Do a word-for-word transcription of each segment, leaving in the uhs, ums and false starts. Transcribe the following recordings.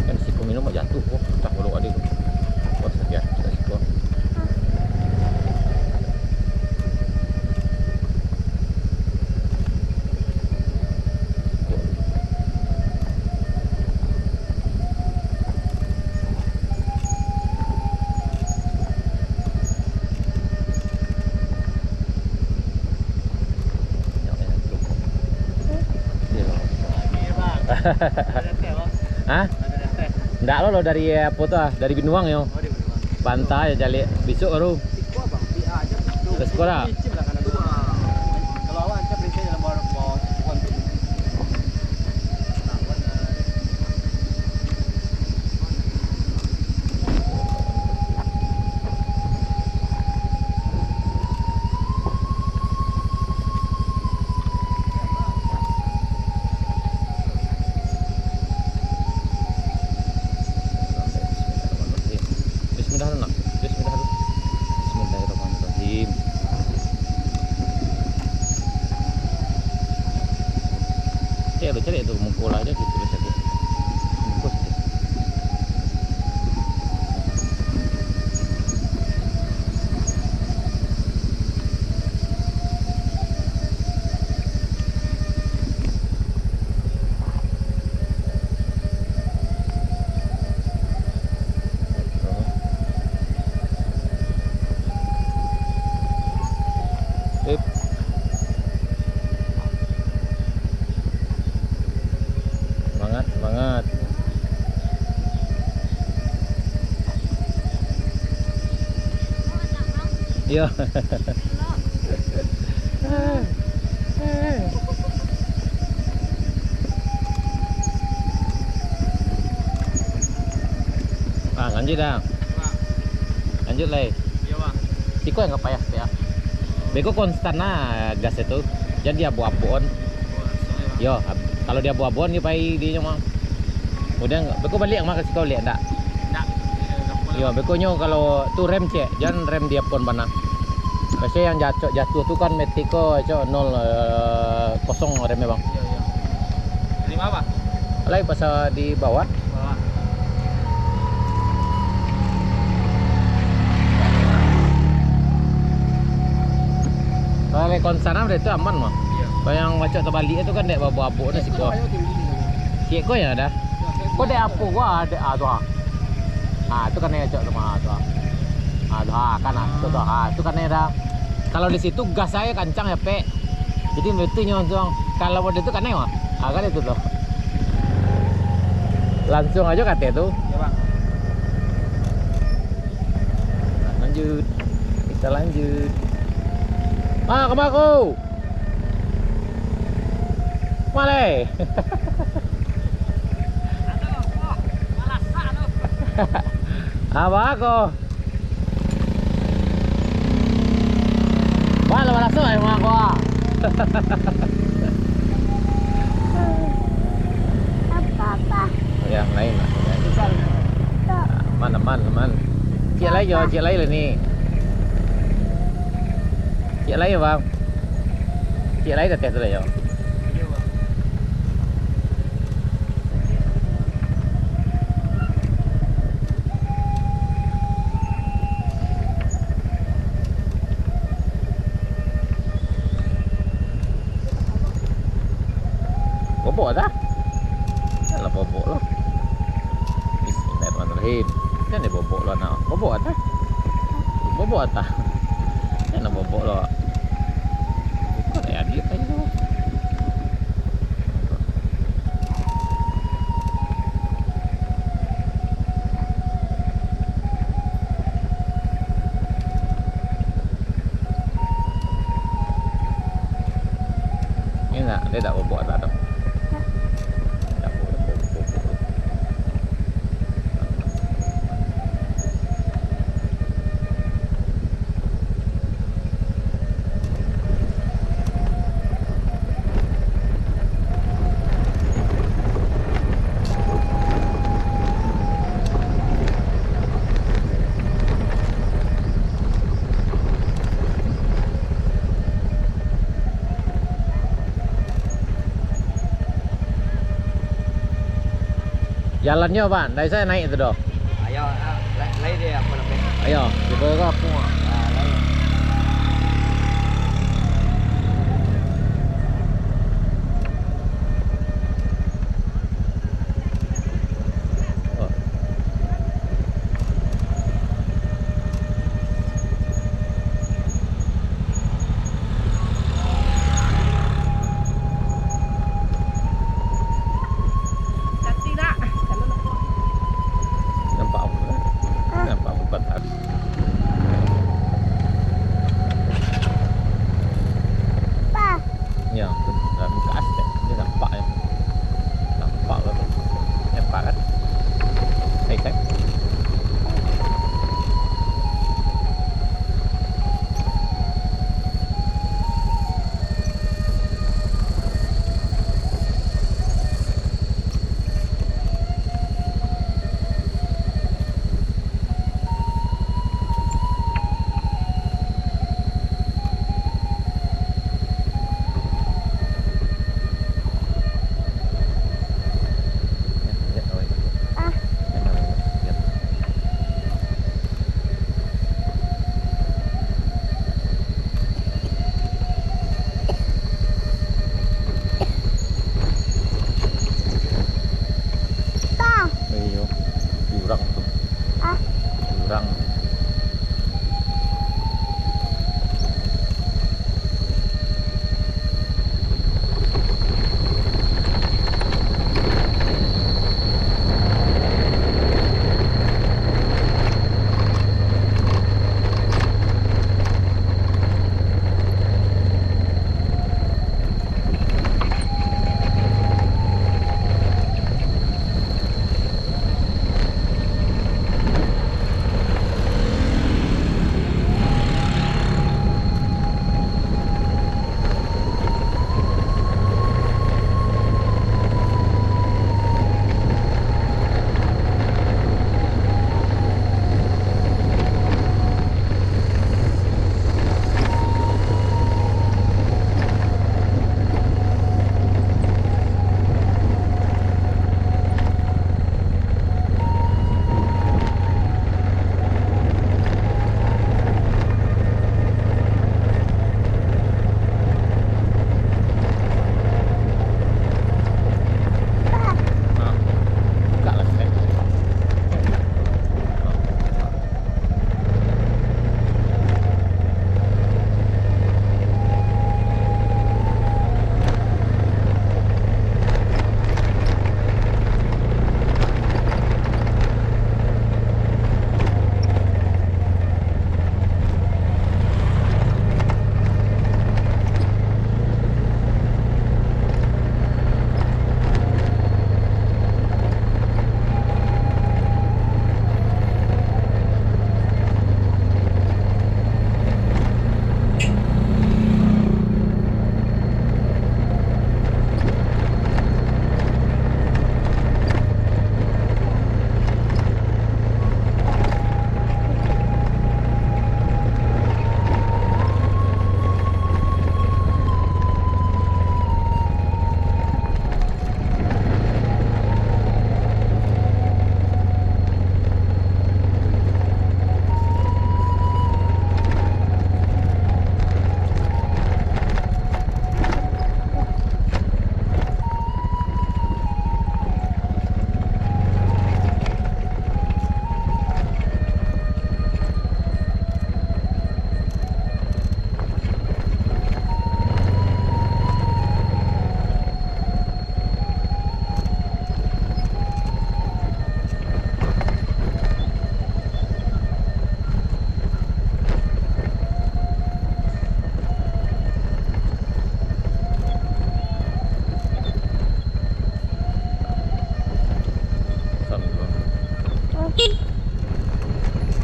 Kan siko minum jatuah, wah, tak boleh ada tu. Wah, sakit, tak siko. Hah? Ndak lo, lo dari, eh, apo tu ah, dari Binuang yo. Pantai caliak. Besok baru. Ke sekolah. Bismillah dulu, nak. Bismillah dulu. Bismillahirrahmanirrahim. Cek tu, cari tu muko lah aja gitu lah cari. Muko saja. Sip. Semangat, semangat. Iyo. Ah, lanjut dah. Lanjut lai. Iyo, Bang. Siko yang ka payah, payah. Beko konstan lah gas itu. Jan diabok-abokon. Oh, langsung ya, Bang. Yo, ab-, kalau diabok-abokon, dia pai di nyo mah. Kemudian, beko baliak mah ka siko baliak, ndak? Ndak. Iyo, beko nyo kalau tu rem cek, jan rem diapokon bana. Biaso yang jatuah, jatuah tu kan matik ko, cok nol, eh, kosong remnya, Bang. Iyo, iyo. Dari mana, Bang? Lai pasal di bawah. Bawah. Kalau konsan dari tu aman mah. Iyo. Kalau yang macam terbalik tu kan dek babuk-babuk ni siko. Siko ya dah. Ko dek apo gua ada, ah, tu ah. Ah, tu kan yang cok tu mah tu ah. Ah, tu ah, kan ah, tu tu ah, tu kan dah. Kalau di situ gas aja kancang ya, Pek. Jadi, itu nyo langsung. Kalau mode tu kanai mah. Ah, kan itu tu. Langsung aja kate tu. Ya, Bang. Lanjut. Kita lanjut. Ah, kemana ko? Malai. Apa ko? Wah, lah balaso emang ko, ah. Apa-apa. Ya, lain lah. Aman, aman, aman. Ciek lai yo, ciek lai lah ni. Ciek lai yo, Bang. Ciek lai dateh tu lah yo. Bobok dah. Yalah, bobok lah. Bismillahirrahmanirrahim. Jan dibobok lah, nak. Bobok atah. Bobok atah. Jan nak bobok lah. Bukan eh, adik aja tu. Ini nak, dia tak bobok tak tu. Tak bobok, bobok. Jalannyo, Bang, dari sayo naik tu doh. Ayo, ah, lai, lai deh, apo namonyo? Ayo, cubo ko aku. Ah, lai. Oh. Nampak apa? Nampak apa patah? Yo, tu dalam gas, yo. Dia nampak, yo. Nampak lah tu. Nampak kan? Hai, hai. Iyo, jurang tu. Jurang.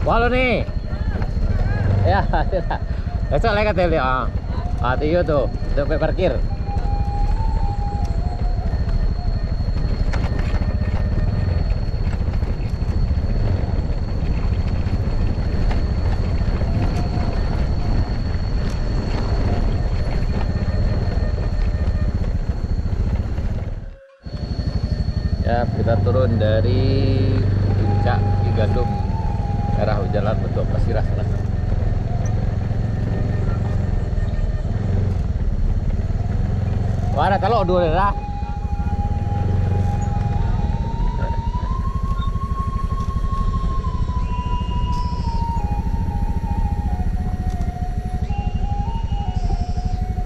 Wah, lo ni. Ya, sudah. Besok lai ka taliak, ah. Ah, tiyo tu, sampai parkir. Ya, Kita turun dari puncak Ki Gadung, arah jalan Batuak Pasirah sana. Wah, ada talok dua daerah.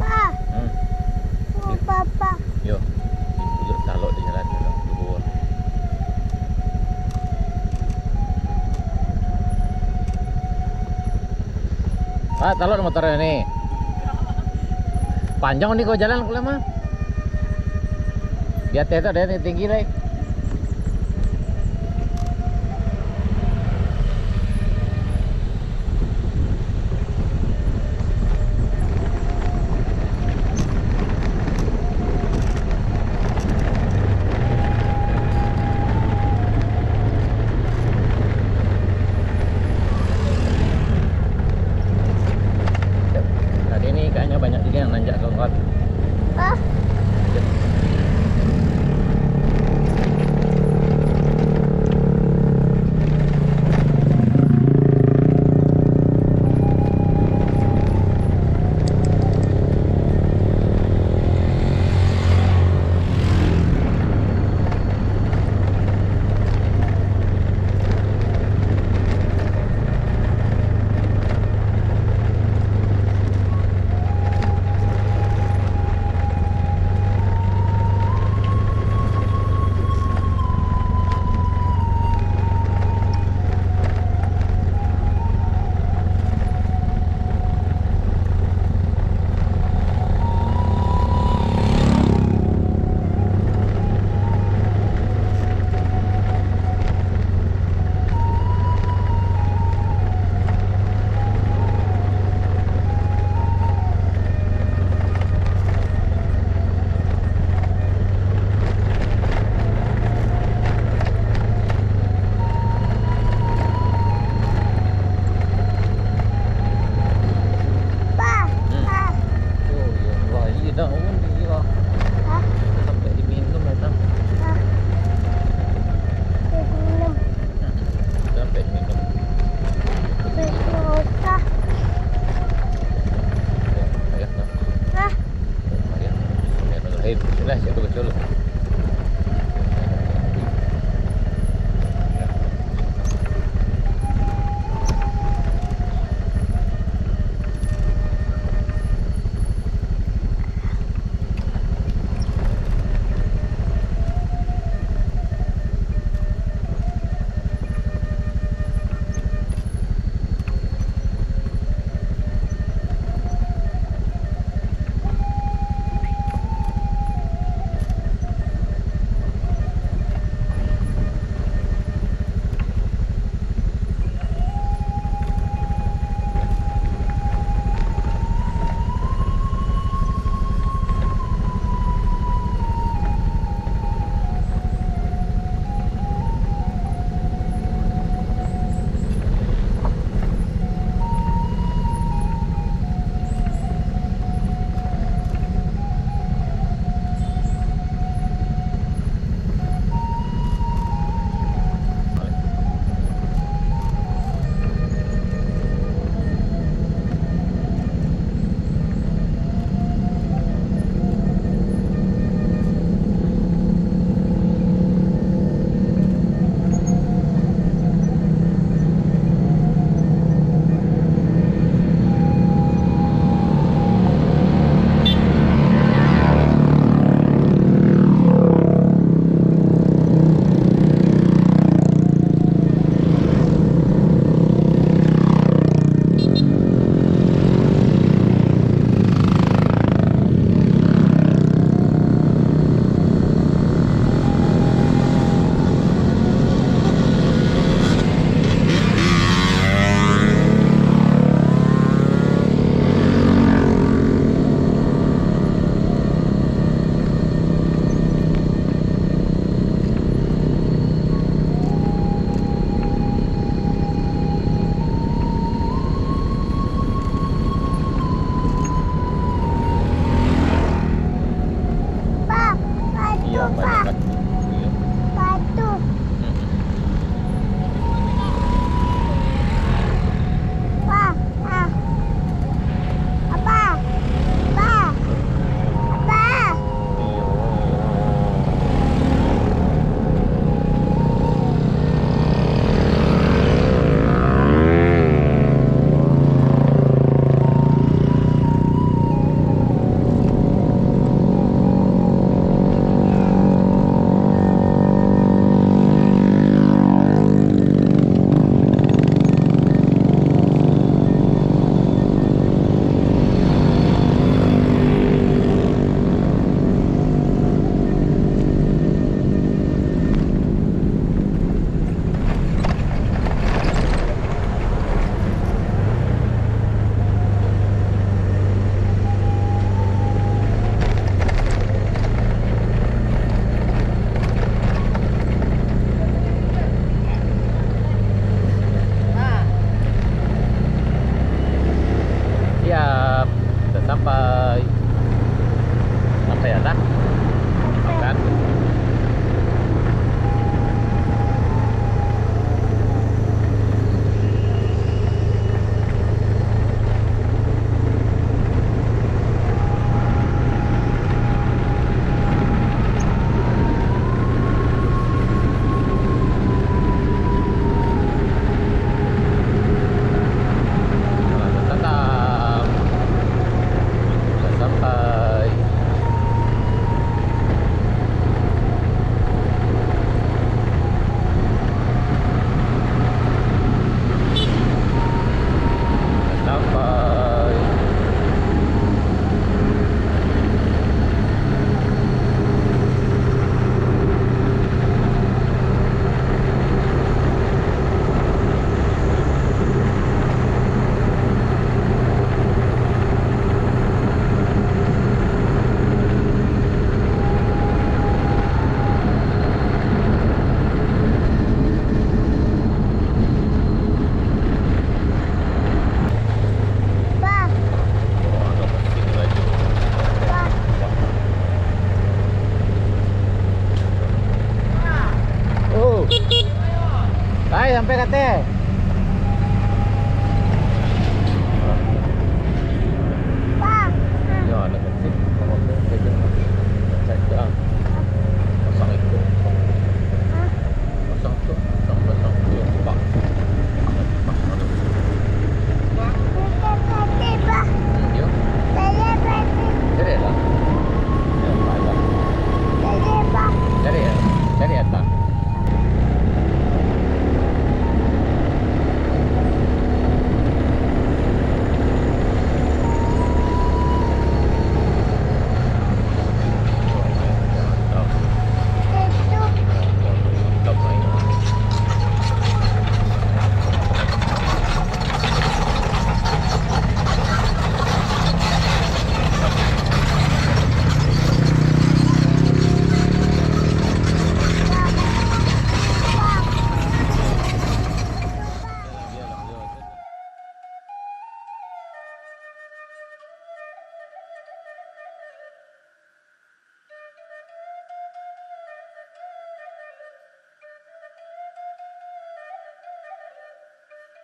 Pa. Hmm. Papa. Yo. Di puncak talok di jalan tu, duo. Ah, talok motor ni. Panjang ni kau jalan kulemah. Di ateh tu ado yang tinggi lai. Tadi ni kayaknya banyak juga yang nanjak, kawan-kawan. Ah. Sampai ka ateh.